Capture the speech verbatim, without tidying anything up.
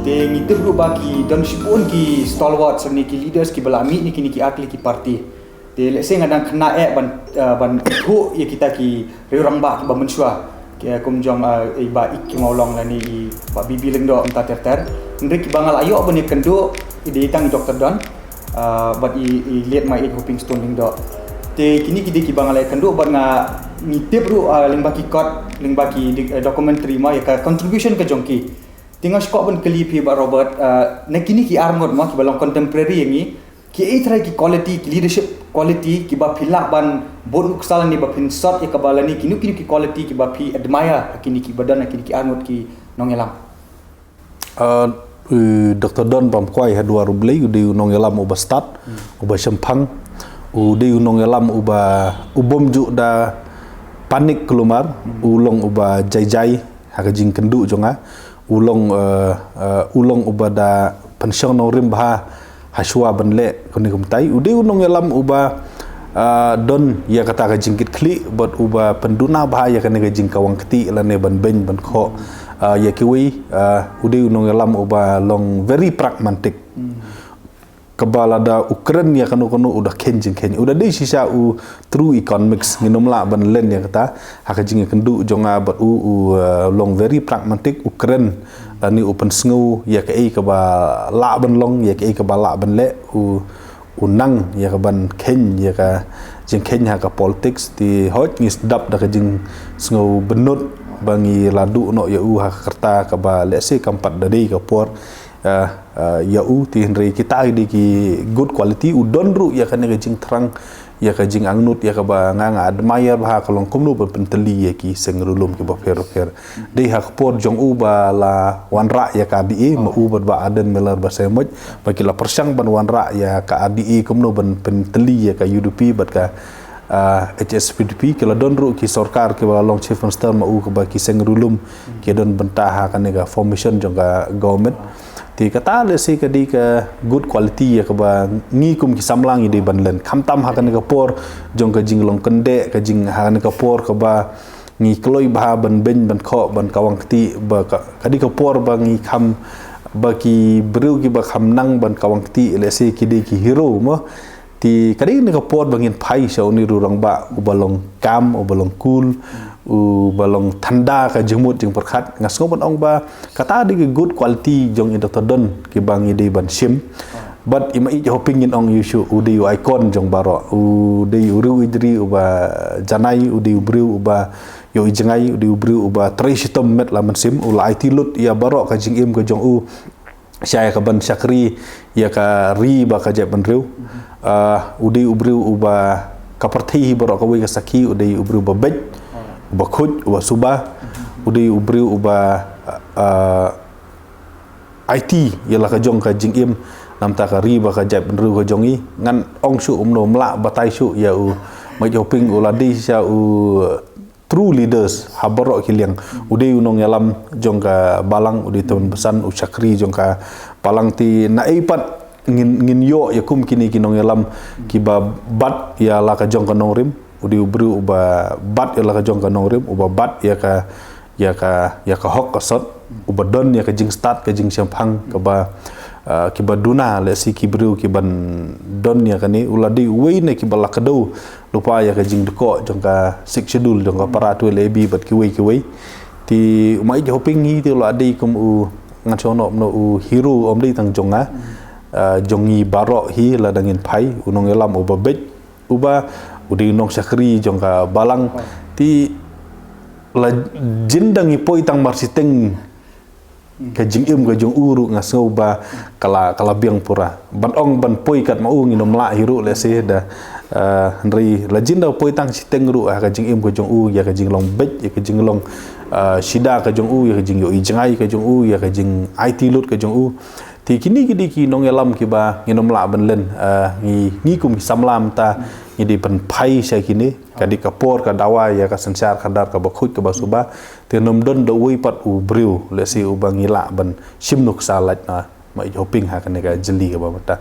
Te ngi tip ruh ba ki don shibun ki stalwarts ne ki leaders kiba la mih na kine ki artylli ki party. Te lehse nga dang khynnah eh ban, uh, ban thuh ïa kita ki rangbah kiba mynshuwa. Ki, kum jong, uh, i Bah Ikhim Mawlong lane i Bah B B Lyngdoh mynta ter ter. Hynrei kiba nga la ïoh ban ïakynduh i dei tang i Doktor Don, uh, bad i, i late Maieit Hopingstone Lyngdoh. Te kine ki dei kiba nga la ïakynduh bad nga, ngi tip ruh, uh, lyngba ki kot, lyngba ki di-, uh, documentary mo, ïa ka contribution ka jong ki. Te nga sngewkwah ban kylli phi Bah Robert, uh, na kine ki arngut mo kiba long contemporary ïa ngi, kiei trai ki quality, ki leadership quality kiba phi lah ban bud nuksa lane ba phin sot ïa kaba lane kino kino ki quality kiba phi admire ha kine kiba don ha kine ki arngut ki nongïalam. Uh, Doktor Don Bamkwai, ha duwar U Blei, u dei u nongïalam uba stad, uba shemphang, u dei u nongïalam uba, u bym ju da panic, kulmar u long uba jai jai ha ka jingkynduh jong nga, u long, uh, uh, u long uba da pynshong nongrim bha ha shuwa ban leh kane kumtai. U dei u nongïalam uba, uh, don ïa kata ka jingkitkhlieh bad uba pynduna bha ïa kane ka jingkawang kti lane ban beiñ ban khoh, uh, ïa kiwei, uh, u dei u nongïalam uba long very pragmatic. Kaba lada u kren ïa kano kano u da kheiñ jingkheiñ. U da dei shisha u true economics, ngin ym lah ban len ïa kata. Ha ka jingïakynduh jong nga bad u, u, uh, long very pragmatic, u kren lane u pynsngew ïa kaei kaba lah ban long, ïa kaei kaba lah ban leh, u, u nang ïa ka ban kheiñ ïa ka jingkheiñ ha ka politics. Te hooid ngi sdap da ka jingsngew bynnud ba ngi la duh noh ïa u ha ka rta kaba lehse kam pat da dei ka por, uh, uh, ïa u. Te hynrei kita ki dei ki good quality, u don ruh ïa kane ka jingthrang, ïa ka jingangnud, ïa kaba nga, nga admire bha, ka long kumno ban pyntylli ïa ki seng riewlum kiba pher pher. Dei ha ka por jong u ba la wanrah ïa ka R D A, ma u bad Bah Ardent Miller Basaiawmoit, ba ki la pyrshang ban wanrah ïa ka R D A kumno ban pyntylli ïa ka U D P bad ka, uh, H S P D P, ki la don ruh ki sorkar kiba la long Chief Minister ma u, kaba ki seng riewlum ki don bynta ha kane ka formation jong ka government. Te kata lehse ka dei ka good quality ïa kaba ngi kum ki samla ngi dei ban len. Khamtam ha kane ka por jong ka jinglong kyndeh, ka jing, ha kane ka por kaba ngi kloi bha ban beiñ ban khoh ban kawang kti, ba ka, ka dei ka por ba ngi kham, ba ki briew kiba kham nang ban kawang kti lehse ki dei ki hero mo. Te ka dei kane ka por ba ngin phai sha une u rangbah uba long calm, uba long cool, uba long thanda ka jingmut jingpyrkhat. Nga sngew ban ong ba kata dei ka good quality jong i Doktor Don kiba ngi dei ban shim. Bad i Maieit Hoping, ngin ong ïa u shuh, u dei u icon jong baroh. U dei u riew ijri uba janai, u dei u briew uba ïohi jngai, u dei u briew uba trei shitom met la mynsiem, u la aiti lut ïa baroh ka jingim ka jong u. Sha ïa ka ban shakri ïa ka ri bad ka jaitbynriew. Ah, u dei u briew uba, ka pyrthei hi baroh kawei ka sakhi, u dei u briew uba beit, uba khuid, uba suba. U dei u briew uba, ah, aiti ïa la ka jong ka jingim namar ka ri bad ka jaitbynriew ka jong i. Ngan ong shuh, um, ym lah batai shuh ïa u Maieit Hoping, u la dei shisha u true leaders ha baroh ki liang. U dei u nongïalam jong ka balang, u dei tymmen basan u shakri jong ka balang. Te naei pat ngin, ngin ïoh ïa kum kine ki nongïalam kiba bat ïa la ka jong ka nongrim. U dei u briew uba bat ïa la ka jong ka nongrim, uba bat ïa ka, ïa ka, ïa ka hok ka sot, uba don ïa ka jingstad ka jingshemphang kaba, ah, kiba duna lehse ki briew kiban don ïa kane. U la dei uwei na kiba la kdew lypa ïa ka jingdkoh jong ka Sixth Schedule jong ka para twelve A B bad kiwei kiwei. Te u Maieit Hoping hi te u la dei kum u, ngan shong noh kumno, u hero, um dei tang jong nga, ah, jong ngi baroh hi lada ngin phai, u nongïalam uba beit, uba, u dei u nongshakri jong ka balang. Te la jin da ngi poi tang marshiteng ka jingim ka jong u ruh nga sngew ba ka la, ka la biang pura. Ban ong ban poi kat ma u ngin ym lah hi ruh lehse da, ah, hynrei la jin da poi tang shiteng ruh ha ka jingim ka jong u, ïa ka jinglong beit, ïa ka jinglong, ah, shida ka jong u, ïa ka jingïohi jngai ka jong u, ïa ka jingaiti lut ka jong u. Te kine ki dei ki nongïalam kiba ngin ym lah ban len, ah, ngi, ngi kum ki samla mynta ngi dei ban phai sha kine, ka dei ka por ka dawa ïa ka synshar khadar kaba khuid kaba suba. Te ngin ym don da uwei pat u briew lehse uba ngi lah ban shim nuksa lait na Maieit Hoping ha kane ka jylli kaba mynta.